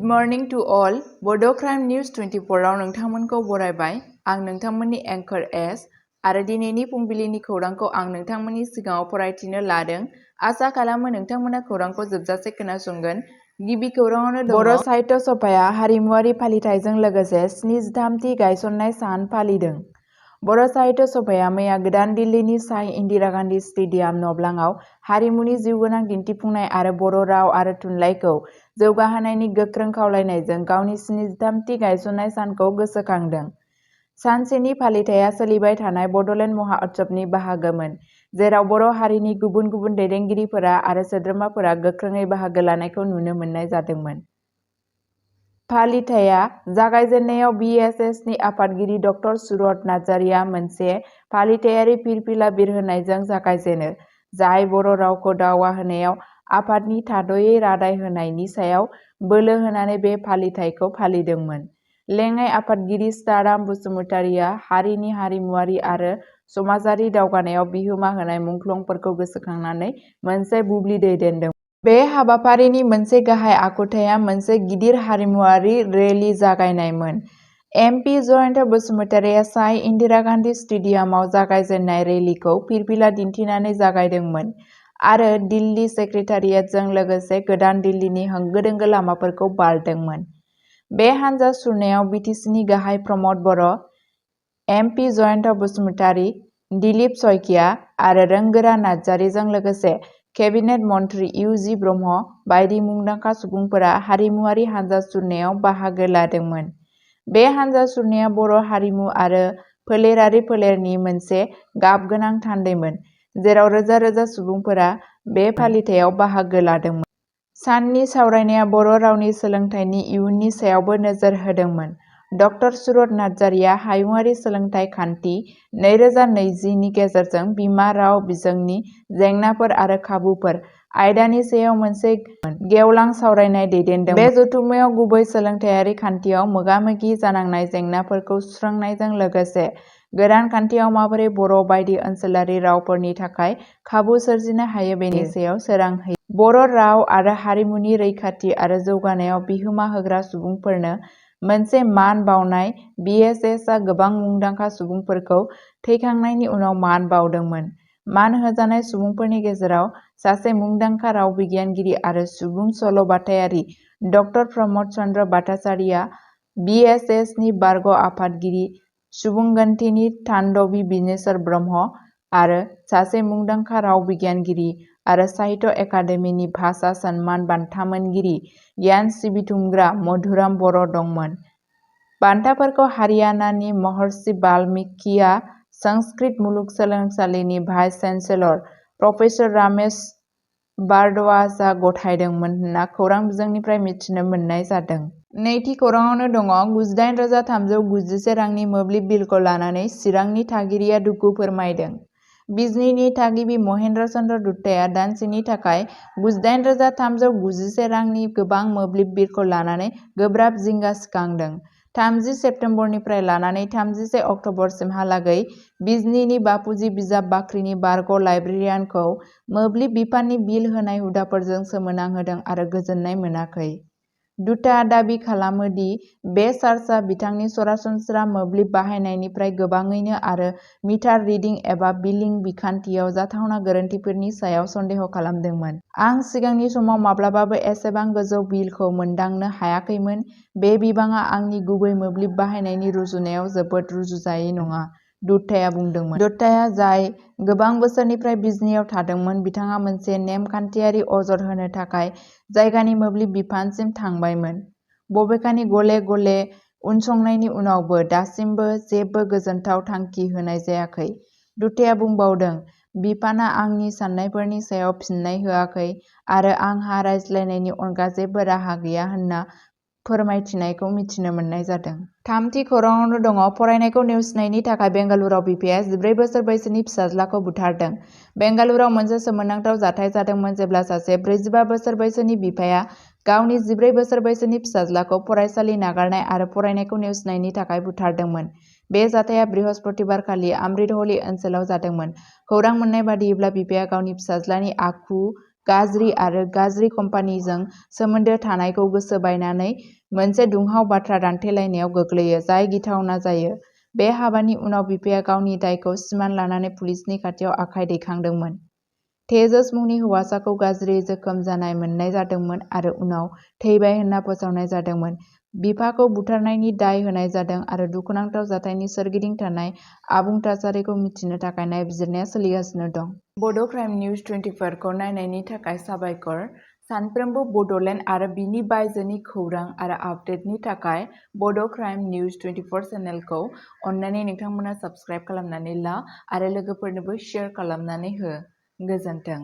Morning to all बड' crime news 24 आव नोंथांमोनखौ बरायबाय। आं नोंथांमोननि एंकर एस आरो दिनैनि फुंबिलिनि खौरांखौ आं नोंथांमोननि सिगाङाव फरायथिनो लादों। आसा खालामो नोंथांमोना खौरांखौ जोबजासे खोनासंगोन। गिबि खौराङावनो दङ बर' साहित्य सभाया हारिमुआरि फालिथायजों लोगोसे 73थि गायसननाय सान फालिदों। बर' साहित्य सभाया मैया गोदान दिल्लीनि शाह इन्दिरा गान्धी स्टेडियाम नब्लाङाव हारिमुनि जिउगोनां दिन्थिफुंनाय आरो बर' राव आरो थुनलाइखौ जौगाहोनायनि गोख्रों खावलायनायजों गावनि 73थि गायसननाय सानखौ गोसोखांदों। सानसेनि फालिथाया सोलिबाय थानाय बड'लेण्ड महाउत्सबनि बाहागोमोन, जेराव बर' हारिनि गुबुन गुबुन दैदेनगिरिफोरा आरो सोद्रोमाफोरा गोख्रोङै बाहागो लानायखौ नुनो मोननाय जादोंमोन। फालिथाया जागायजेननायाव BSSनि आफादगिरि ड. सुरत नार्जारिया मोनसे फालिथायारि फिरफिला बिरहोनायजों जागायजेनो, जाय बर' रावखौ दावगाहोनायाव आफादनि थाद'यै रादाय होनायनि सायाव बोलो होनानै बे फालिथायखौ फालिदोंमोन। लेङाइ आफादगिरि सीताराम बसुमतारिया हारिनि हारिमुआरि आरो समाजारि दावगानायाव बिहोमा होनाय मुंख्लंफोरखौ गोसोखांनानै मोनसे बुब्लि दैदेनदोंमोन। बे हाबाफारिनि मोनसे गाहाय आखुथाया मोनसे गिदिर हारिमुआरि रेली जागायनायमोन। MP जयन्त बसुमतारिया शाह इन्दिरा गान्धी स्टेडियामाव जागायजेननाय रेलीखौ फिरफिला दिन्थिनानै जागायदोंमोन आरो दिल्ली सेक्रेटारियेटजों लोगोसे गोदान दिल्लीनि होंगो-दोंगो लामाफोरखौ बारदोंमोन। बे हानजा सुरनायाव BTCनि गाहाय प्रमद बर', MP जयन्त बसुमतारि, दिलीप शइकिया आरो रोंगोरा नार्जारिजों लोगोसे केबिनेट मन्थ्रि UG ब्रह्म बायदि मुंदांखा सुबुंफोरा हारिमुआरि हानजा सुरनायाव बाहागो लादोंमोन। बे हानजा सुरनाया बर' हारिमु आरो फोलेरनि मोनसे गाबगोनां थान्दैमोन, जेराव रोजा रोजा सुबुंफोरा बे फालिथायाव बाहागो लादोंमोन। साननि सावरायनाया बर' रावनि सोलोंथाइनि इयुननि सायावबो नोजोर होदोंमोन। ड. सुरत नार्जारिया हायुङारि सोलोंथाइ खान्थि 2020 नि गेजेरजों बिमा राव बिजोंनि जेंनाफोर आरो खाबुफोर आयदानि सायाव मोनसे गेवलां सावरायनाय दैदेनदोंमोन। बे जथुम्मायाव गुबै सोलोंथाइयारि खान्थियाव मोगा-मोगि जानांनाय जेंनाफोरखौ सुस्रांनायजों लोगोसे गोदान खान्थियाव माबोरै बर' बायदि ओनसोलारि रावफोरनि थाखाय खाबु सोरजिनो हायो बेनि सायाव सोरां होयो। बर' राव आरो हारिमुनि रैखाथि आरो जौगानायाव बिहोमा होग्रा सुबुंफोरनो मोनसे मान बावनाय BSSआ गोबां मुंदांखा सुबुंफोरखौ थैखांनायनि उनाव मान बावदोंमोन। मान होजानाय सुबुंफोरनि गेजेराव सासे मुंदांखा राव बिगियानगिरि आरो सुबुं सल'बाथायारि ड. प्रमद चन्द्र भट्टाचार्यआ, BSSनि बारग' आफादगिरि सुबुंगन्थिनि थान्डबी बिनेश्वर ब्रह्म आरो सासे मुंदांखा राव बिगियानगिरि आरो साहित्य एकाडेमिनि भाषा सन्मान बान्था मोनगिरि गियान सिबिथुमग्रा मधुराम बर' दंमोन। बान्थाफोरखौ हारियानानि महर्षि वाल्मीकिआ संस्कृत मुलुगसोलोंसालिनि भाइस चेन्सेलर प्रफेसर रमेश भारद्वाजआ गथायदोंमोन होनना खौरां बिजोंनिफ्राय मिथिनो मोननाय जादों। नैथि खौराङावनो दङ 98,391 रांनि मोब्लिब बिलखौ लानानै चिरांनि थागिरिया दुखु फोरमायदों। बिजनीनि थागिबि महेन्द्र चन्द्र दुत्ताया दानसेनि थाखाय 98,391 रांनि गोबां मोब्लिब बिलखौ लानानै गोब्राब जिंगा सिखांदों। 30 सेप्तेम्बरनिफ्राय लानानै 31 अक्ट'बरसिमहालागै बिजनीनि बापुजि बिजाब बाख्रिनि बारग' लाइब्रेरियानखौ मोब्लिब बिफाननि बिल होनाय हुदाफोरजों सोमोनांहोदों आरो गोजोननाय मोनाखै। दुत्ताया दाबि खालामो दि बे चार्जआ बिथांनि सरासनस्रा मोब्लिब बाहायनायनिफ्राय गोबाङैनो आरो मिटार रिडिं एबा बिलिं बिखान्थियाव जाथावना गोरोन्थिफोरनि सायाव सन्देह खालामदोंमोन। आं सिगांनि समाव माब्लाबाबो एसेबां गोजौ बिलखौ मोनदांनो हायाखैमोन। बे बिबाङा आंनि गुबै मोब्लिब बाहायनायनि रुजुनायाव जोबोद रुजुजायै नङा, दुत्ताया बुंदोंमोन। दुत्ताया, जाय गोबां बोसोरनिफ्राय बिजनीआव थादोंमोन, बिथाङा मोनसे नेमखान्थियारि अजद होनो थाखाय जायगानि मोब्लिब बिफानसिम थांबायमोन। बबेखानि गले-गले उनसंनायनि उनावबो दासिमबो जेबो गोजोनथाव थांखि होनाय जायाखै। दुत्ताया बुंबावदों, बिफानआ आंनि सान्नायफोरनि सायाव फिननाय होआखै आरो आंहा रायज्लायनायनि अनगा जेबो राहा गैया होनना फोरमायथिनायखौ मिथिनो मोननाय जादों। थामथि खौराङावनो दङ फरायनायखौ नेवसिनायनि थाखाय बेंगालुरुआव बिफाया 14 बोसोर बैसोनि फिसाज्लाखौ बुथारदों। बेंगालुरुआव मोनसे सोमोनांथाव जाथाय जादोंमोन जेब्ला सासे 45 बोसोर बैसोनि बिफाया गावनि 14 बोसोर बैसोनि फिसाज्लाखौ फरायसालि नागारनाय आरो फरायनायखौ नेवसिनायनि थाखाय बुथारदोंमोन। बे जाथाया बृहस्पतिबारखालि अमृतहली ओनसोलाव जादोंमोन। खौरां मोन्नाय बादियैब्ला बिफाया गावनि फिसाज्लानि आखु गाज्रि आरो गाज्रि कम्पानिजों सोमोन्दो थानायखौ गोसो बायनानै मोनसे दुंहाव बाथ्रा दान्थेलायनायाव गोग्लैयो, जाय गिथावना जायो। बे हाबानि उनाव बिफाया गावनि दायखौ सिमान लानानै पुलिसनि खाथियाव आखाइ दैखांदोंमोन। तेजस मुंनि हौवासाखौ गाज्रि जोखोम जानाय मोननाय जादोंमोन आरो उनाव थैबाय होनना फोसावनाय जादोंमोन। बिफाखौ बुथारनायनि दाय होनाय जादों आरो दुखुनांथाव जाथायनि सोरगिदिं थानाय आबुं थासारिखौ मिथिनो थाखाय नायबिजिरनाया सोलिगासिनो दं। बड' क्राइम निउज 24 खौ नायनायनि थाखाय साबायखर। सानफ्रोमबो बड'लेण्ड आरो बिनि बायजोनि खौरां आरो आपडेटनि थाखाय बड' क्राइम निउज 24 चेनेलखौ अन्नानै नोंथांमोना साबस्क्राइब खालामनानै ला आरो लोगोफोरनोबो शेयार खालामनानै हो। गोजोन्थों।